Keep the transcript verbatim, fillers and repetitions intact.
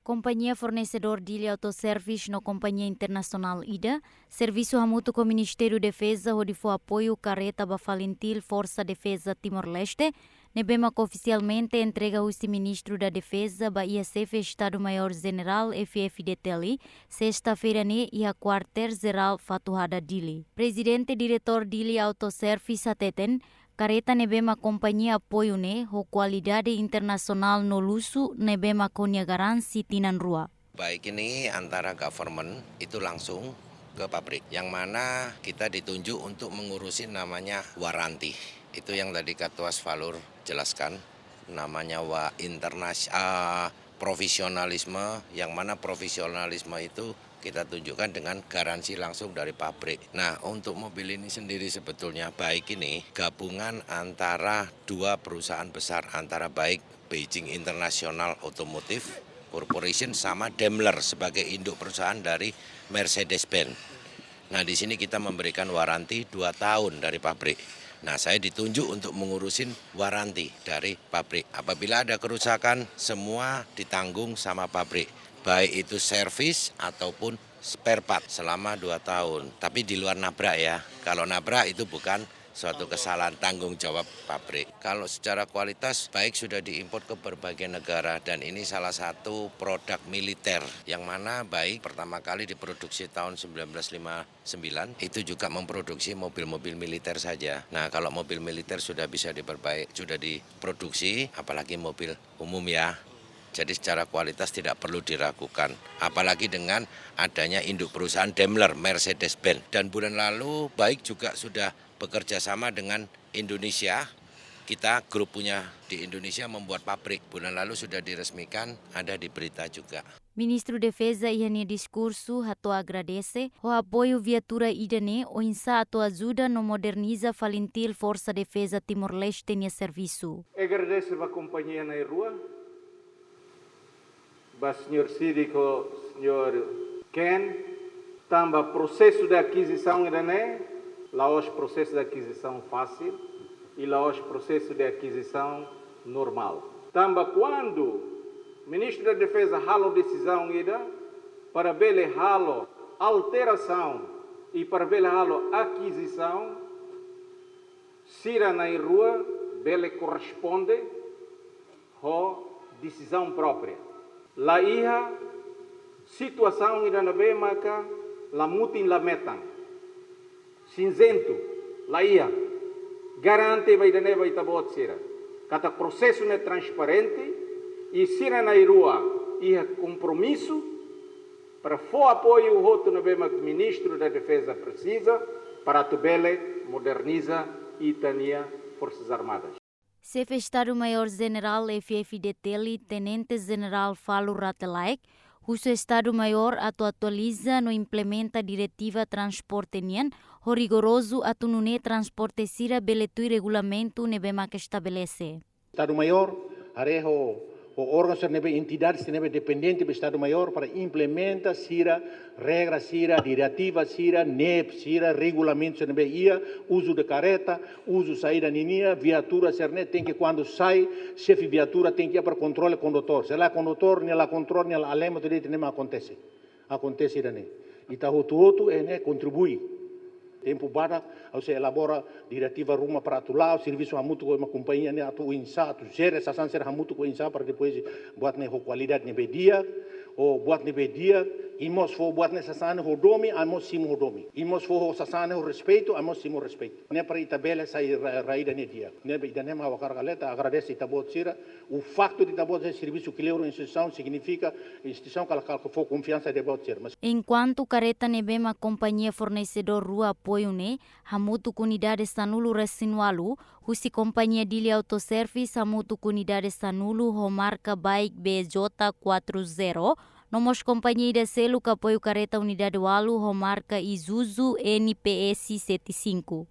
Kompañia fornesedór Dili Autoservice no kompañia internasionál ida servisu hamutuk ho Ministériu Defeza hodi fó apoiu kareta ba FALINTIL Forsa Defeza Timor-Leste, ne'ebé mak ofisialmente entrega husi Ministru da Defeza ba iha Xefe Estadu Maiór Jenerál F F D Teli, sesta-feira ne'e iha Kuartél Jerál Fatuhada Dili. Prezidente Diretór Dili Autoservice hateten, kareta ne'ebé mak kompañia apoiu ne'e ho kualidade internasionál no luxu ne'ebé mak ho nia garansi tinan rua. Baik ini antara government itu langsung ke pabrik, yang mana kita ditunjuk untuk mengurusi namanya waranti. Itu yang tadi Katuas Falur jelaskan, namanya wa internas-, ah, profesionalisme, yang mana profesionalisme itu kita tunjukkan dengan garansi langsung dari pabrik. Nah, untuk mobil ini sendiri sebetulnya baik ini gabungan antara dua perusahaan besar, antara baik Beijing International Automotive Corporation sama Daimler sebagai induk perusahaan dari Mercedes-Benz. Nah, di sini kita memberikan waranti dua tahun dari pabrik. Nah, saya ditunjuk untuk mengurusin waranti dari pabrik. Apabila ada kerusakan, semua ditanggung sama pabrik. Baik itu servis ataupun spare part selama dua tahun. Tapi di luar nabrak ya. Kalau nabrak itu bukan suatu kesalahan, tanggung jawab pabrik. Kalau secara kualitas baik sudah diimpor ke berbagai negara dan ini salah satu produk militer yang mana baik pertama kali diproduksi tahun sembilan belas lima sembilan, itu juga memproduksi mobil-mobil militer saja. Nah, kalau mobil militer sudah bisa diperbaik, sudah diproduksi, apalagi mobil umum ya. Jadi secara kualitas tidak perlu diragukan. Apalagi dengan adanya induk perusahaan Daimler, Mercedes-Benz. Dan bulan lalu baik juga sudah bekerja sama dengan Indonesia. Kita grup punya di Indonesia membuat pabrik. Bulan lalu sudah diresmikan, ada di berita juga. Ministru Defeza iha nia diskursu hato'o agradese ho apoiu viatura ida-ne'e oinsá atu ajuda no moderniza FALINTIL Forsa Defeza Timor-Leste nia servisu. Agradese ba kompañia na'in-rua, ba señór Sidiko, señór Ken, tanba prosesu de akizisaun ida-ne'e la'ós prosesu de akizisaun fásil i la'ós prosesu de akizisaun normál. Tanba kuandu Ministru da Defeza halo desizaun ida para bele halo alterasaun i para bele halo akizisaun, sira na'in-rua bele korresponde ho desizaun própria. La iha situasaun ida ne'ebé maka la mutin la metan, sinzentu, la iha. Garante ba ida-ne'e ba ita-boot sira katak prosesu ne'e transparente i sira na'in-rua iha kompromisu para fó apoiu hotu ne'ebé mak Ministru da Defeza presiza para atu bele moderniza ita-nia Forsas Armadas. Xefe Estadu Maiór Jenerál F F D Teli, Tenente Jenerál Falur Rate Laek, husu Estadu Maiór atu atualiza no implementa diretiva transporte nian ho rigorozu atu nune'e transporte sira bele tuir regulamentu ne'ebé mak estabelese. Estadu Maiór haree ho, ho órgaun sira ne'ebé, entidade sira ne'ebé dependente ba Estadu Maiór para implementa sira regra sira, diretiva sira, nep sira, regulamentu sira ne'ebé iha, uzu de kareta, uzu saida ninia, viatura sira-ne'e tenke kuandu sai, xefe viatura tenke iha para kontrola kondutór. Se la kondutór, nia la kontrola, nia la alema, tudu ida-ne'e mak akontese. Akontese ida-ne'e. Ita hotu-hotu, eh, ne'e kontribui. Tempu badak, ha'u sei elabora diretiva ruma para atu la'o, servisu hamutuk ho ema kompañia ne'e atu oinsá, atu jere sasán sira hamutuk ho oinsá para depois buat ne'e ho kualidade ne'ebé di'ak, ho buat ne'ebé di'ak, i mós fó buat ne'e sasán ne'e ho domin, ami mós simu ho domin. I mós fó ho sasán ne'e ho respeitu, ami mós simu ho respeitu. Ne'e para ita bele sai ra-, rai ida-ne'e di'ak. Ne'ebé ida-ne'e mak ha'u hakarak alerta, agradese ita-boot sira. O facto de ita-boot servisu kleur instituisaun signifika instituisaun kala kala fó konfiansa ita-boot sira. Mas Enkuantu kareta ne'ebé mak kompañia fornesedór rua apoiu ne'e, hamutuk unidade sanulu-resin-ualu, husi kompañia Dili Autoservice hamutuk unidade sanulu ho marka baik B J quatro zero, no mós kompañia ida seluk apoiu kareta unidade ualu ho marka Isuzu N P S sete cinco.